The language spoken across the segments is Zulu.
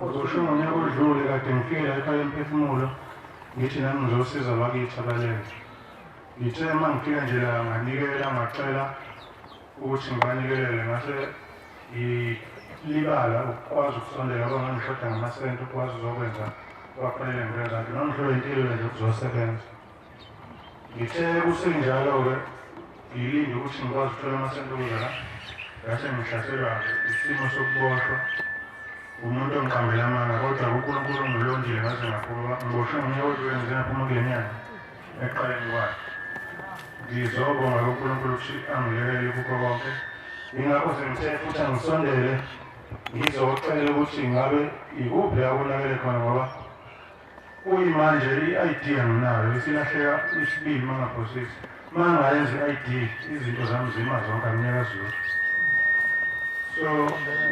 Ngiboshwe ngonyaka odlule kade ngifike la ekhaya emphefumulo ngithi nami ngizosiza abakithi abalele. Ngithe uma ngifika nje la nganikela ngacela ukuthi ngibanikelele ngase ngilibala ukukwazi ukusondela ngoba ngangishoda ngamasenti ukwazi uzokwenza kwakufanele ngikwenza nti noma ngihlolwe impilo nje ukuzosebenza. Ngithe kusenjalo-ke ngilinde ukuthi ngikwazi ukuthola amasenti okuza la ngase ngihlaselwa isimo sokuboshwa umuntu ongiqambela amanga kodwa uNkulunkulu ungilondile ngaze ngaphuma ngiboshwe ngonyaka odlule ngize ngaphuma kule nyanga ekuqaleni kwayo. Ngizobonga kuNkulunkulu ukuthi angilekelele kukho konke. Yingakho sengithe futhi angisondele ngizocela ukuthi ngabe ikuphi la konakele khona ngoba Kuyimanje i-ID anginayo isilahleka isibili mangaphosisi. Mangayenza i-ID izinto zami zima zonke anginyakazi lutho. So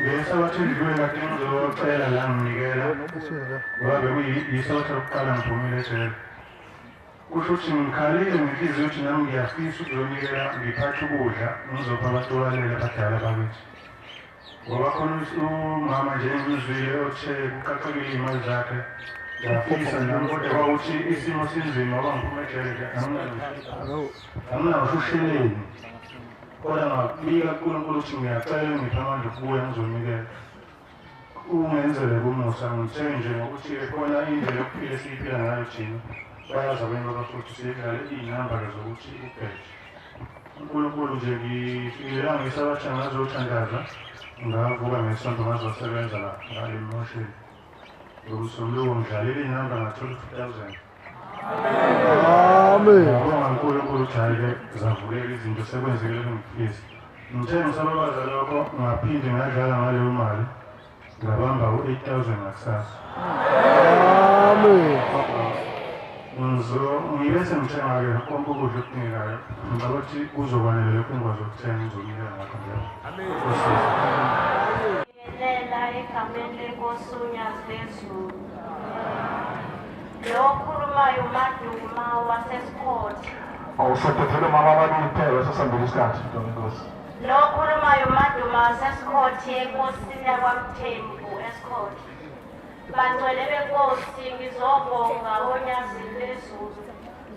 ngesabatha edlule kade ngizocela la nginikela ngoba bekuyisabatha lokuqala ngiphumile ejele. Kusho ukuthi ngikhalile ngenhliziyo ukuthi nami ngiyafisa ukuzonikela ngiphathe ukudla ngizopha abantu abalele abadala bakithi. Ngoba khona umama nje engimzwile othe kuqaqekile iy'mali zakhe ngiyafisa nami kodwa kwawuthi isimo sinzima ngoba ngiphuma ejele nje anginawo usheleni kodwa ngabika kuNkulunkulu ukuthi ngiyacela ngiphe amandla okubuya ngizonikela ungenzele kumusa ngithe nje ngokuthi khona indlela yokuphila esiyiphila ngayo thina bayazi abanye babafuthi sidlale iy'namba-ke zokuthi ubheje uNkulunkulu nje ngifikile la ngesabatha ngazothandaza ngavuka ngesonto ngazosebenza la ngale mosheni ngomsombuluko ngidlalile inamba ngathola u-2000. Amen. Ngabonga uNkulunkulu ukuthi hhayi-ke zavuleka izinto sekwenzekile engikufisa. Ngithe ngisababaza lokho ngaphinde ngadlala ngaleyo mali ngabamba u-8000 ngakusasa. Amen. Ngizo ngibe sengithenga-ke konke ukudla okudingekayo. Ngicabanga ukuthi kuzokwanela lokhu engikwazi ukuthenga ngizonikela ngakho nje. Amen. Ngelela egameni lenkosi uNyazi lwezulu. Lo okhulumayo uMaduma waseSikhotha. Awusephephele mama ababili kuphela sesambile isikhathi ntombi inkosi. Lo okhulumayo uMaduma waseSikhothi enkosini yakwaMthembu eSikhotha. Bangcwele benkosi ngizobonga oNyazini lwezulu.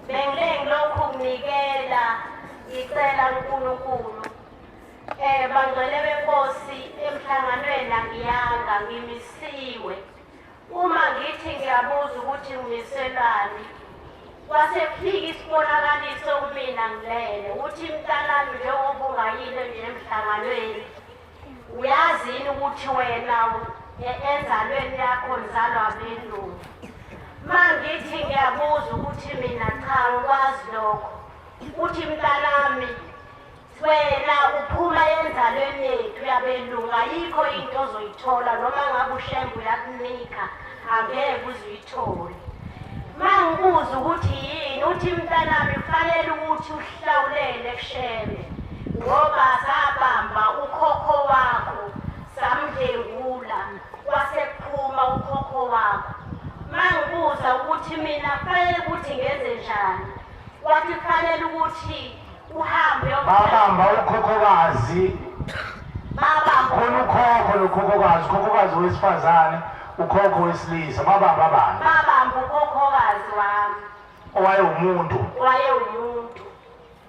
Bengile ngilokhu nginikela ngicela uNkulunkulu. Bangcwele benkosi emhlanganweni angiyanga ngimisiwe. Uma ngithi ngiyabuza ukuthi ngimiselwani kwase kufika isibonakaliso kumina ngilele uthi mntanami njengoba ungayile nje emhlanganweni uyazi yini ukuthi wena enzalweni yakho nizalwa abelungu. Ma ngithi ngiyabuza ukuthi mina cha ngikwazi lokho uthi mntanami Wena uphuma enzalweni yethu yabelungu ayikho into ozoyithola noma ngabe uShembe uyakunika angeke uze uyithole. Mangibuza ukuthi yini uthi mntanami kufanele ukuthi uhlawulele kuShembe ngoba sabamba ukhokho wakho samdlengula kwase kuphuma ukhokho wakho. Mangibuza ukuthi mina kufanele ukuthi ngenze njani wathi kufanele ukuthi uhambe Babamba ukhokhokazi. Babamba Khona ukhokho nokhokhokazi, ukhokhokazi wesifazane, ukhokho wesilisa. Babamba bani? Babamba ukhokhokazi wami. Owayewumuntu. Wayewumuntu.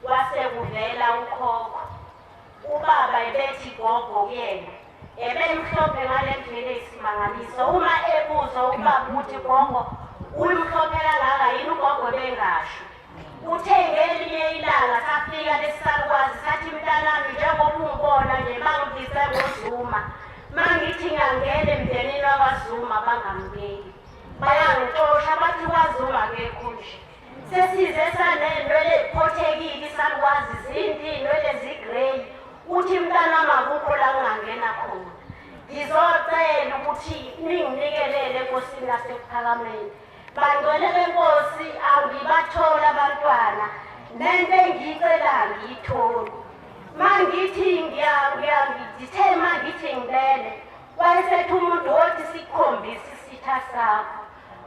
Kwase kuvela ukhokho. Ubaba ebethi gogo kuyena. Ebemhlophe ngale ndlela eyisimangaliso. Uma ebuzwa ubaba ukuthi gogo uyimhlophe kangaka yini ugogo ebengasho. Uthe ngelinye ilanga safika lesisalukwazi sathi mntanami njengoba ungibona nje bangibize ngoZuma mangithi ngiyangena emndenini wakwaZuma bangamukeli bayangixosha bathi kwaZuma akekho nje sesize sanenwele eziphothekile isalukwazi zinde iy'nwele zigrey uthi mntanami akukho la ngingangena khona ngizocela ukuthi ninginikelele enkosini yasekuphakameni Bangcwele benkosi angibatholi abantwana nento engiyicela angiyitholi. Mangithi ngithe mangithi ngilele wayesethi umuntu wothi sikukhombise isitha sakho.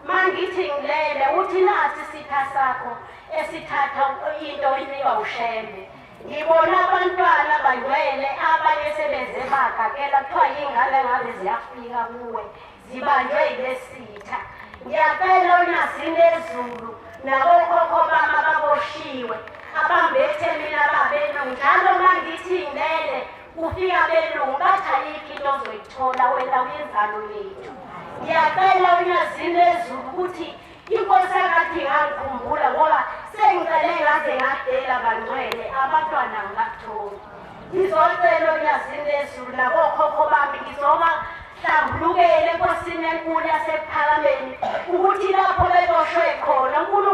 Mangithi ngilele uthi nasi isitha sakho esithatha into oyinikwa uShembe. Ngibona abantwana bangcwele abanye sebeze bagagela kuthiwa yingane ngabe ziyafika kuwe. zibanjwe yilesitha. Ngiyacela oNyazini lezulu nabokhokho bami ababoshiwe abambethe mina babelungu njalo uma ngithi ngilele kufika abelungu bathi ayikho into ozoyithola wena uyinzalo yethu. Ngiyacela oNyazini lezulu ukuthi inkosi akathi ingangikhumbula ngoba sengicele ngaze ngadela bangcwele abantwana ngibatholi. Ngizocela oNyazini lezulu nabokhokho bami ngizoba hlambulukele enkosini enkulu yasekuphakameni ukuthi lapho beboshwe khona uNkulunkulu.